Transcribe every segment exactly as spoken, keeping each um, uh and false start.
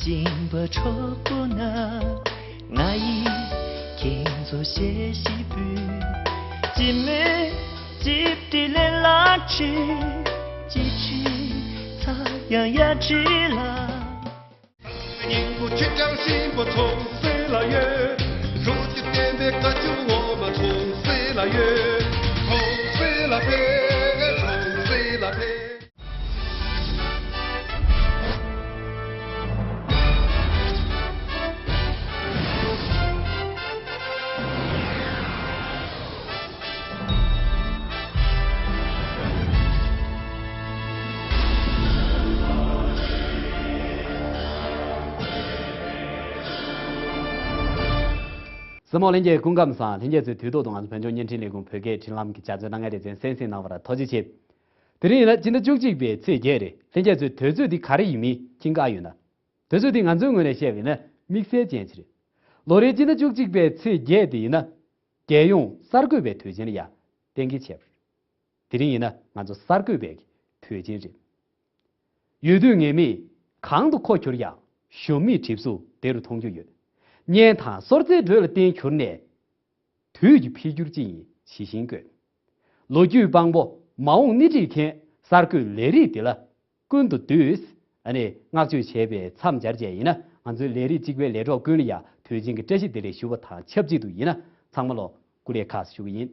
སྦྱིན་པ་གྲོགས་པོ་ན། ང་ཡིས་ཁྱེད་ཚོ་གཞས་ཤིག་འབུལ། སྐྱིད་མོས་སྐྱིད་དེ་ལེན་ལ་ཁྲིད། ཅི་ཁྲིད་ཚ་ཡང་ཡ་ཁྲིད་ལ། སྙིང་པོ་ཆུ་སྐྱང་ཞིམ་པོ་ཚོང་སེ་ལ་ཡོད། ལྷོ་ཀྱི་བསྟན་པའི་བཀའ་བཅུ་འོ་མ་ཚོང་སེ་ལ་ཡོད། ཚོང་སེ་ལ་ཕེབས། ཚོང་སེ་ལ་ཕེབས། གཟིགས་མོ་ལྷན་རྒྱས་སྐུ་ཁམས་བཟང་། ལྷན་རྒྱས་ཚོས་དུས་ཐོག་ཏུ་ང་ཚོ་བོད་ལྗོངས་བརྙན་འཕྲིན་ལས་ཁུངས་བོད་སྐད་འཕྲིན་ལམ་གྱི་ལྗགས་རྩོམ་གནང་མཁན་སྡེ་ཚན་གསན་གཟིགས་གནང་བར་ཐུགས་རྗེ་ཆེ། དེ་རིང་ཡིན་ན་སྤྱི་ཟླ་བཅུ་གཅིག་པའི་ཚེས་བརྒྱད་རེད། ལྷན་རྒྱས་ཚོས་དུས་ཚོད་འདི་ག་རེ་ཡིན་མིན་མཁྱེན་གྱི་ཡོད་ན། དུས་ཚོད་འདི་ང་ཚོའི་ངོས་ནས་བཤད་པ་ཡིན་ན་དམིགས་བསལ་ཅན་ཞིག་རེད། ལོ་རེའི་སྤྱི་ཟླ་བཅུ་གཅིག་པའི་ཚེས་བརྒྱད་དེ་ཡིན་ན། རྒྱལ་ཡོངས་གསར་འགོད་པའི་དུས་ཆེན་ལ་ཡང་གཏན་འཁེལ་བྱས་པ་རེད། དེ་རིང་ཡིན་ན་ང་ཚོ་གསར་འགོད་པའི་དུས་ཆེན་རེད། ཡོད་དུས་ངེས་མེད་གང་དུ་ཁོ་གྱུར་ཡང་། གཞོམ་མེད་གྲིབ་གཟུགས་དེ་རུ་མཐོང་རྒྱུ་ཡོད། གཉེན་དང་སོར་རྩེའི་འགྲོས་ལ་བརྟེན་གྱུར་ནས། དུས་ཀྱི་འཕེལ་འགྱུར་ཅི་ཡིན་ཇི་བཞིན་བཀོད། ལོ་རྒྱུས་དཔང་པོ་མ་འོངས་སྣེ་ཁྲིད་མཁན་གསར་འགོད་ལས་རིགས་འདི་ལ་ཀུན་ཏུ་བསྡུས། ཨ་ནི་བསྔགས་བརྗོད་བྱས་པའི་མཚམས་སྦྱར་བྱས་ཡིན་ན། ང་ཚོའི་ལས་རིགས་གཅིག་པའི་ལས་གྲོགས་ཀུན་ལ་ཡང་དུས་ཆེན་གྱི་བཀྲ་ཤིས་བདེ་ལེགས་ཞུ་བ་དང་ཆབས་ཅིག་ཏུ་ཡིན་ན། ཚང་མ་ལ་སྐུ་ལས་ཁག་ཞུ་གི་ཡིན།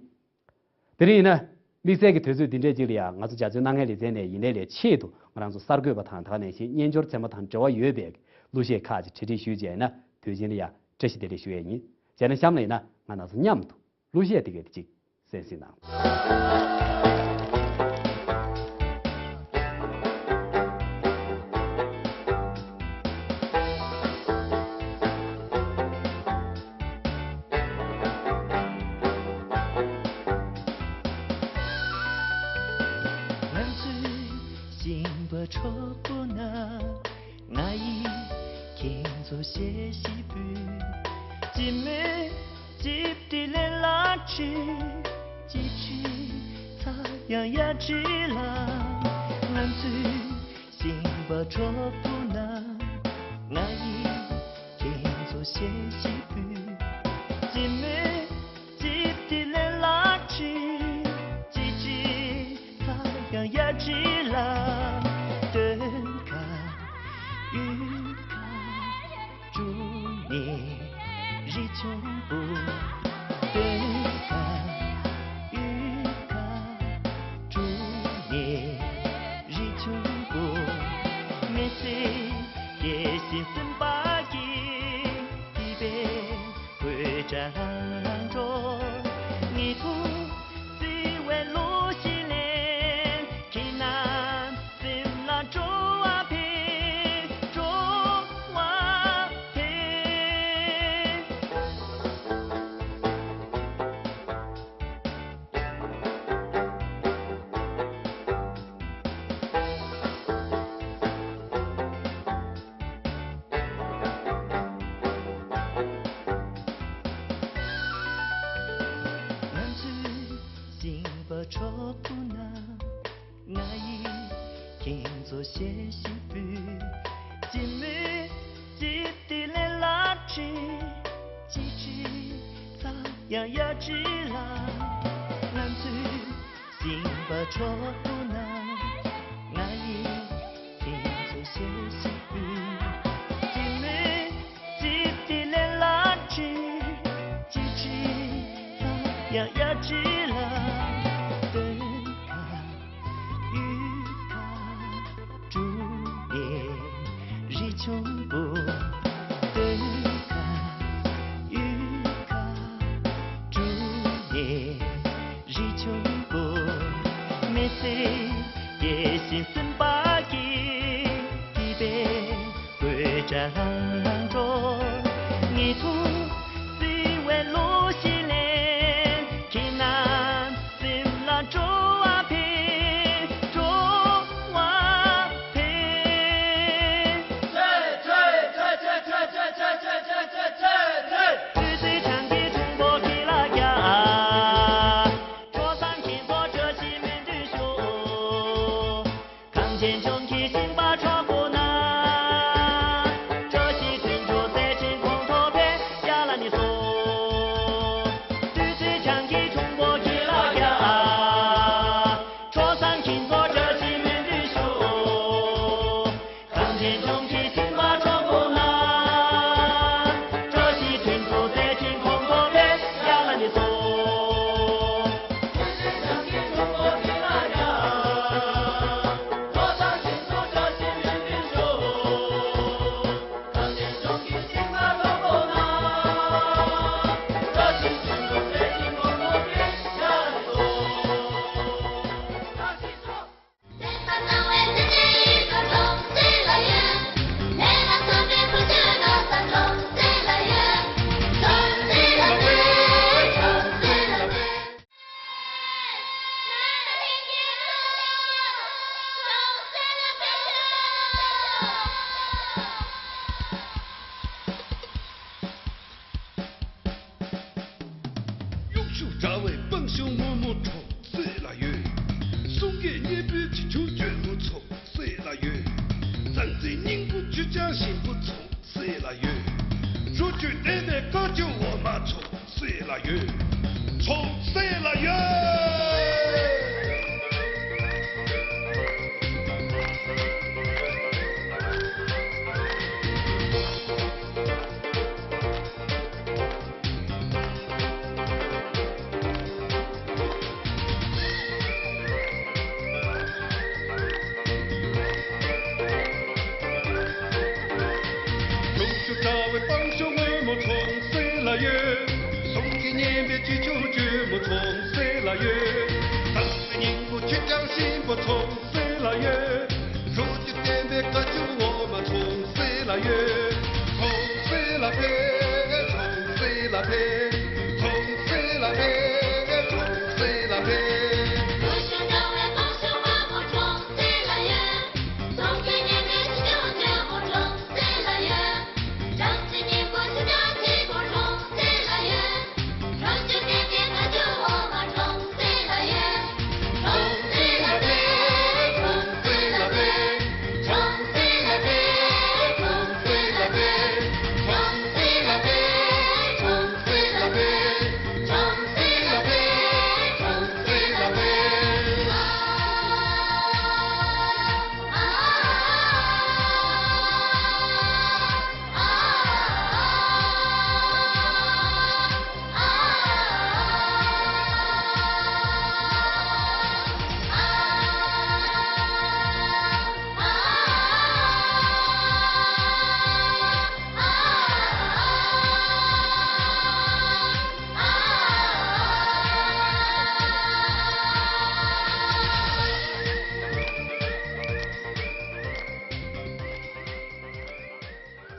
དེ་རིང་ཡིན་ན། དམིགས་བསལ་གྱི་དུས་ཚོད་འདི་འདྲའི་ཅིག་ལ་ཡང་ང་ཚོ་ལྗགས་རྩོམ་གནང་མཁན་ལེ་ཚན་ནས་ཡིན་ནའི་ལས་ཆེད་དུ་ང་རང་ཚོ་གསར་འགོད་པ་དང་། ད་ག་ནང་བཞིན་སྨྱན་སྦྱོར་ཚན་པ་དང་འབྲེལ་བ་ཡོད་པའི་གླུ་གཞས་ཁག་ཅིག་གྲ་སྒྲིག་ཞུས་བྱས་ཡིན་ན། དུས་ཆེན་ལ་ཡང་བཀྲ་ཤིས་བདེ་ལེགས་ཞུ་ཡས་ཡིན། བྱས་ན་གཤམ་ལ་ཡིན་ན་ང་རང་ཚོ་མཉམ་དུ་གླུ་གཞས་དེ་གའི་དེ་ཅིག་གསན་གཟིགས་གནང་། ང་ཚོའི་སྦྱིན་པ་གྲོགས་པོ་ན། ང་ཡིས་ཁྱེད་ཚོ་གཞས་ཤིག་འབུལ། སྐྱིད་མོས་སྐྱིད་དེ་ལེན་ལ་ཁྲིད། ཅི་ཁྲིད་ཚ་ཡང་ཡ་ཁྲིད་ལ། ང་ཚོའི་སྦྱིན་པ་གྲོགས་པོ་ན། ང་ཡིས་ཁྱེད་ཚོ་གཞས་ཤིག་འབུལ། སྐྱིད་མོས་སྐྱིད་དེ་ལེན་ལ་ཁྲིད། ཅི་ཁྲིད་ཚ་ཡང་ཡ་ཁྲིད་ལ། སྟོན་ཁ་གཡུལ་ཁ་དཀྲུགས་ནས་རི་ཆུང་པོ། སྟོན་ཁ་གཡུལ་ཁ་དཀྲུགས་ནས་རི་ཆུང་པོ། མི་ཚེ་རྒྱས་ཤིང་སིམ་པ་གི་དད་པའི་དགོད་སྒྲ་ལྷང་ལྷང་སྒྲོག། ངེས་འབྱུང་བརྩེ་བའི་གླུ་གཞས་ལེན། ཁྱེད་རྣམས་སེམས་ལ་སྤྲོ་བ་འཕེལ། སྤྲོ་བ་འཕེལ། ང་ཚོའི་སྦྱིན་པ་གྲོགས་པོ་རྣམས། ང་ཡིས་ཁྱེད་ཚོ་གཞས་ཤིག་འབུལ། སྐྱིད་མོས་སྐྱིད་དེ་ལེན་ལ་ཁྲིད། ཅི་ཁྲིད་ཚ་ཡང་ཡ་ཁྲིད་ལ། ང་ཚོའི་སྦྱིན་པ་གྲོགས་པོ་རྣམས། ང་ཡིས་ཁྱེད་ཚོ་གཞས་ཤིག་འབུལ། སྐྱིད་མོས་སྐྱིད་དེ་ལེན་ལ་ཁྲིད། ཅི་ཁྲིད་ཚ་ཡང་ཡ་ཁྲིད་ལ། སྟོན་ཁ་གཡུལ་ཁ་དཀྲུགས་ནས་རི་ཆུང་པོ། སྟོན་ཁ་གཡུལ་ཁ་དཀྲུགས་ནས་རི་ཆུང་པོ། མི་ཚེ་རྒྱས་ཤིང་སིམ་པ་གི་དད་པའི་དགོད་སྒྲ་ལྷང་ལྷང་སྒྲོག། ངེས་འབྱུང་བརྩེ་བའི་གླུ་གཞས་ལེན། ཁྱེད་རྣམས་སེམས་ལ་སྤྲོ་བ་འཕེལ། སྤྲོ་བ་འཕེལ། གངས་ཅན་ལྗོངས་ཀྱི་ཞིང་པ་གྲོགས་པོ་རྣམས། བཀྲ་ གཡུ་བྱུར་དྲ་བའི་སྤང་ཤུན་སྔོན་མོ་འཁྲུངས་སྲིད་ལ་ཡོད། གསུང་སྐད་སྙན་པོའི་ཁྱི་ཆུ་གྱོན་མོ་ཚོགས་སྲིད་ལ་ཡོད། བཟང་རྩེའི་སྙིང་པོ་ཆུ་ལྕང་ཞིམ་པོ་ཚོགས་སྲིད་ལ་ཡོད། གྲོ་ཆུ་བསྟན་པའི་བཀའ་བཅུ་འོ་མ་ཚོགས་སྲིད་ལ་ཡོད། ཚོགས་སྲིད་ལ་ཡོད། གཡུ་བྱུར་དྲ་བའི་སྤང་ཤུན་སྔོན་མོ་འཁྲུངས་སྲིད་ལ་ཡོད། གསུང་སྐད་སྙན་པའི་ཁྱི་ཆུ་གྱོན་མོ་འཁྲུངས་སྲིད་ལ་ཡོད། བཟང་པོའི་སྙིང་པོ་ཆུ་ལྕང་ཞིམ་པོ་འཁྲུངས་སྲིད་ལ་ཡོད། གྲོ་ཆུ་བསྟན་པའི་བཀའ་བཅུ་འོ་མ་འཁྲུངས་སྲིད་ལ་ཡོད། འཁྲུངས་སྲིད་ལ་ཕེབས། འཁྲུངས་སྲིད་ལ་ཕེབས། འཁྲུངས་སྲིད་ལ་ཕེབས། འཁྲུངས་སྲིད་ལ་ཕེབས།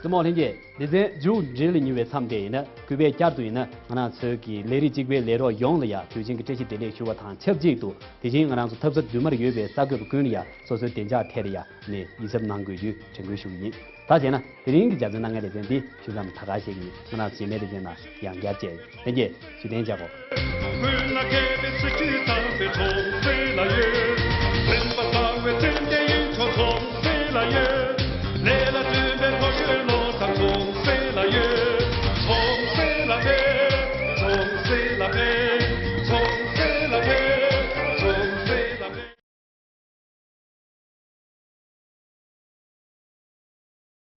བཙུན་མོ་ལྷན་རྒྱས། སྡེ་ཚན་མཇུག་འབྲས་ལ་ཉེ་བའི་མཚམས་དེ་ཡིན་ན། གུས་པས་བསྐྱར་དུ་ཡིན་ན་ང་རང་ཚོའི་གི་ལས་རིགས་གཅིག་པའི་ལས་རོགས་ཡོངས་ལ་ཡང་དུས་ཆེན་གྱི་བཀྲ་ཤིས་བདེ་ལེགས་ཞུ་བ་དང་ཆབས་ཅིག་ཏུ། དེ་བཞིན་ང་རང་ཚོ་འཐབ་ས་མདུན་མར་ཡོད་པའི་གསར་འགོད་པ་ཀུན་ལ་ཡང་སོ་སོའི་བདེ་འཇགས་ཐད་ལ་ཡང་ནས་ཡིད་གཟབ་གནང་དགོས་རྒྱུའི་དྲན་སྐུལ་ཞུ་གི་ཡིན། ད་བྱས་ན་དེ་རིང་གི་ཇ་ཚོན་སྣ་ལྔའི་ལེ་ཚན་འདི་ཞུ་མཚམས་ད་ག་ཞིག་ཡིན། ང་རང་ཚོ་རྗེས་མའི་ལེ་ཚན་ནང་ཡང་བསྐྱར་མཇལ་ཡོང་། ལྷན་རྒྱས་བཞུགས་གདན་འཇགས་གོ།